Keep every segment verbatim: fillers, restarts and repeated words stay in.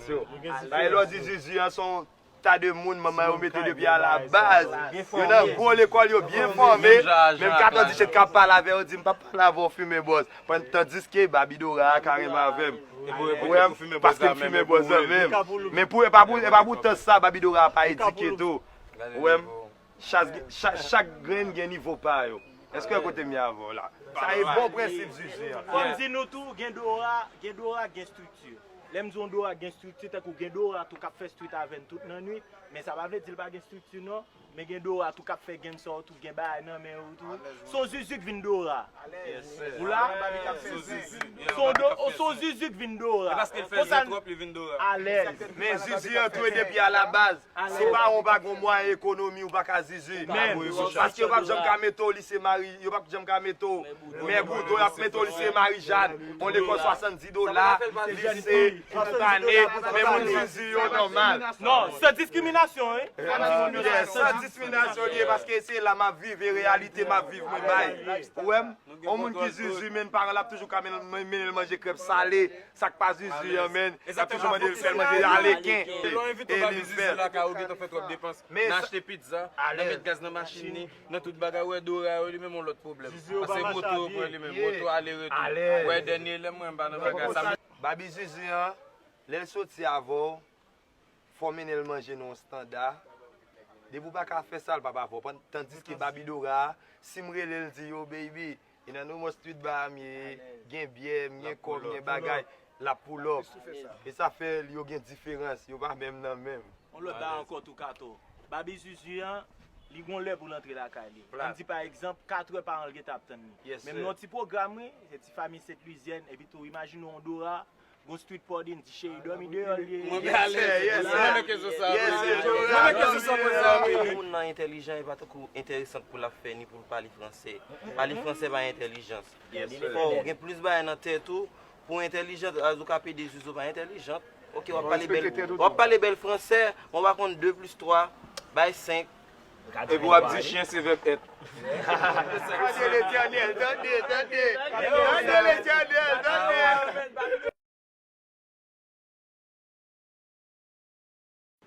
Paske lè w di Zuzu an se yon ta de moun manman yo mete depi a la baz. Yo nan gwo lekòl, yo byen fòme. Menm katòdisye k ap pale avè yo di m p ap pale avè w fimen bòz. Pandan tandiske Baby Dora a ka renmen avè m. Ou wè m, paske m fimen bòz lan menm. Men pou, e pa pou, e pa pou tan sa Baby Dora a pa edike tou. Ou wè m, chak, chak, chak grenn gen nivo pa yo. Èske w kote m ye avè w la? Sa e bon prensip Zuzu an. Fò m di nou tou, gen Dora, gen Dora, gen estrikti. Lè m di yon Dora gen estrikti, tankou gen Dora tou k ap fè street avè n tout nan nwit, men sa pa vle di l pa gen estrikti non. Men gen Dora tou k ap fè gang sa yo tou, gen bagay nan men yo tou. Se yon Zuzu k vin Dora. Ou la? Se yon do-, se yon Zuzu k vin Dora. Konsa, alèz. Men Zuzu an tou e depi a la baz. Si paran w pa gen mwayen ekonomi, ou pa ka Zuzu. Paske yo p ap janm ka mete w lise Mari, yo p ap janm ka mete w Mè Boudo, y ap mete w lise Marijàn, yon lekòl swasanndis dola, lise, tout ane, men moun Zuzu yo nòmal. Non, san diskriminasyon, wi. Yeah, san diskriminasyon li ye, paske se la m ap viv, e reyalite m ap viv, mwen bay. Ou wè m? Yon moun ki Zuzu, men paran l ap toujou ka mennen l manje krèb sale. Sa k pa Zuzu an, men, y ap toujou mande l fè l manje aleken. E li fè l. Nan achte pizza, nan met gaz nan machin li, nan tout bagay, wè Dora yo, li menm yon lòt pwoblèm. Paske moto yo pran li menm, moto ale retou. Wè dènye lè mwen m pa nan bagay sa. Baby Zuzu an, lè l soti avè w, fò w mennen l manje nan yon standa. Depi w pa ka fè sa, l p ap avè w. Tandiske Baby Dora a, si m rele l di yo, baby, e nan nou mò street ba a m ye, gen byè, m gen kòb, m gen bagay, l ap pull up. E sa fè yo gen diferans, yo pa menm nan menm. Yon lòt bagay ankò tou Kato. Baby Zuzu an, li gon lè pou l antre lakay li. Ann di pa egzanp, katrè paran l gentan ap tann li. Menm nan yon ti pwogram wi, se ti fanmi Sent Lizyèn, epi tou imajine w yon Dora, gon street party, n di cheri dòmi deyò l ye. Mwen renmen kesyon sa wi. Mwen renmen kesyon sa wi. Moun nan entèlijan, e pa tankou enteresan pou l ap fè ni pou l pale fransè. Pale fransè pa entèlijans. Fò w gen plis bagay nan tèt ou. Pou entèlijan, ou ka pede Zuzu pa entèlijan. Ok, w ap pale bèl, w ap pale bèl fransè, men w pa konn de plis twa bay senk. Epi w ap di chyen se vèb èt. Tande Letènèl, tande, tande. Tande Letènèl, tande.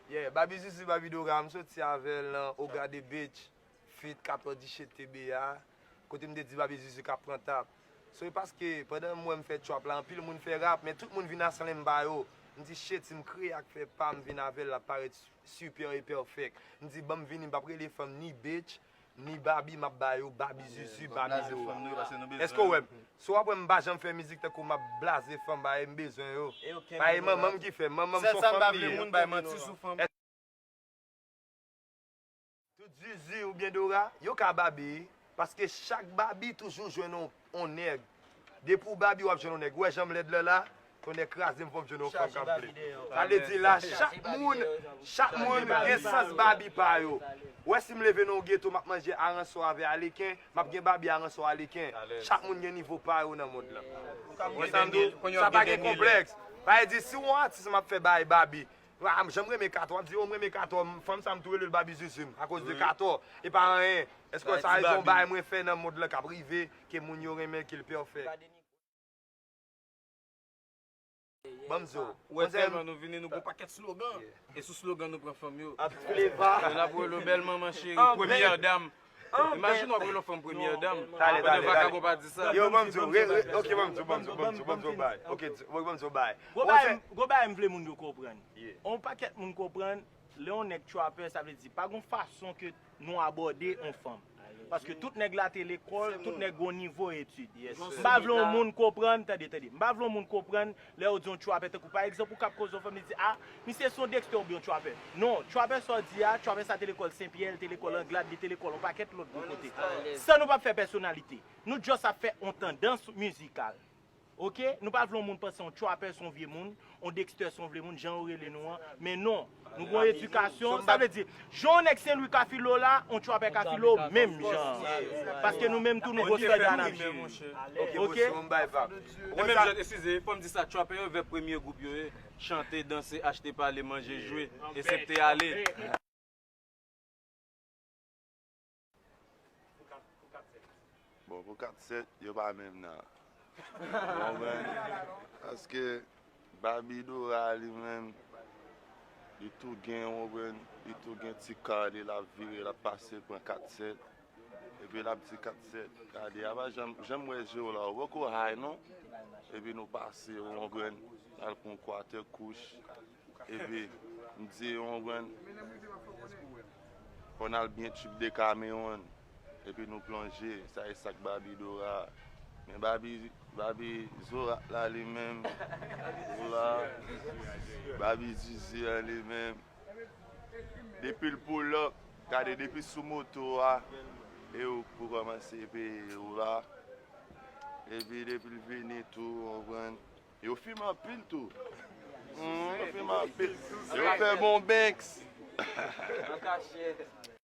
Yeah, Baby Zuzu, Baby Dora, m soti avè l nan Oga de Beach, feat Kato Diche T B A, kote m te di Baby Zuzu k ap pran tap. So, e paske, pandan m wè m fè trap la, anpil moun fè rap, men tout moun vin asanble m ba yo. M di, shit, si m kreye ak fè pa m vin avè l, l ap parèt super e pèfèk. M di, ban m vini, m p ap rele fanm ni bitch, ni Baby, m ap ba yo Baby Zuzu, Baby Dora. Èske w wè m? Si w ap wè m pa janm fè mizik tankou m ap blaze fanm, paske m bezwen yo. Paske manman m ki fè m, manman m se yon fanm li ye. Tout Zuzu oubyen Dora, yo ka Baby, paske chak Baby toujou jwenn yon, yon nèg. Depi w Baby, w ap jwenn yon nèg. Ou wè jan m lèd la la? Tonnè kraze m, fò m jwenn yon fanm k ap vle. Sa vle di la, chak moun, chak moun gen sans Baby pa yo. Ou wè si m leve nan yon geto, m ap manje aransò avè aleken, m ap gen Baby aransò aleken. Chak moun gen nivo pa yo nan mond lan. Ou konprann sa m di w? Sa pa gen konplèks. Sa vle di, si w yon atis, m ap fè bay Baby. Ah, jan m renmen Kato, w ap di, o, m renmen Kato, fanm sa m tou rele l Baby Zuzu m, akoz de Kato. E pa anyen. Èske w wè sa, se yon bagay mwen fè nan mond lan k ap rive, ke moun yo renmen, ke l pèfèk. Ban m di w. Ou wè tèlman nou vini, nou gon pakèt slogan. E sou slogan nou pran fanm yo. Ant Fleva. Yo n ap rele w bèl manman cheri, premyè dam. Imajine w ap rele yon fanm premyè dam. Talè, talè, talè. Vagabon pa di sa. Yo, ban m di w, re, re, ok, ban m di w, ban m di w, ban m di w, ban m di w, bay. Ok, di, ok, ban m di w, bay. Gwo bagay, gwo bagay m vle moun yo konprann. On pakèt moun konprann, lè yon nèg trapper, sa vle di, pa gon fason ke nou abòde on fanm. Paske tout nèg la te lekòl, tout nèg gon nivo etid. M pa vle yon moun konprann, tande, tande. M pa vle yon moun konprann lè yo di yon trapper, tankou pa egzanp, ou k ap koze yon fanm, li di, a, misye se yon Dexter oubyen yon trapper. Non, trapper sa w di a, trapper sa te lekòl Senpyè, li te lekòl Anglad, li te lekòl yon pakèt lòt bò kote. San nou p ap fè pèsonalite. Nou just ap fè on tandans mizikal. Ok? Nou pa vle yon moun panse yon trapper se yon vye moun, yon Dexter se yon vye moun, jan yo rele nou an. Men non, nou gon edikasyon, sa vle di, jan yon nèg Sen Lwi ka file w la, yon trapper ka file w menm jan. Paske nou menm tou, nou gon standa n ap jere. Ok? E menm jan, eskize, fò m di sa, trapper yo vè premye gwoup yo ye, chante, danse, achte, pale, manje, jwe, esepte ale. Bon, pou kat sèt, yo pa menm nan. Ou konprann? Paske Baby Dora li menm, Li tou gen, ou konprann, li tou gen ti kade l ap vire, l ap pase, l pran kat sèt. Epi l ap di kat sèt, gade, apa janm, janm wè je w la, ou poko high non. Epi nou pase, ou konprann, n al pran yon kwatè kouch. Epi m di, ou konprann, fò n al byen trip Dekameron. Epi nou plonje, sa e sak Babi Dora. Men Babi, Babi Zorat la li menm, ou la, Babi Zizi an li menm. Depi l pull up, gade depi sou moto a, e ou pou kòmanse peye ou la. Epi depi l vini tou, ou konprann. Yo fimen anpil tou. Hmm, yo fimen anpil. Yo fè bon banks. An kachèt.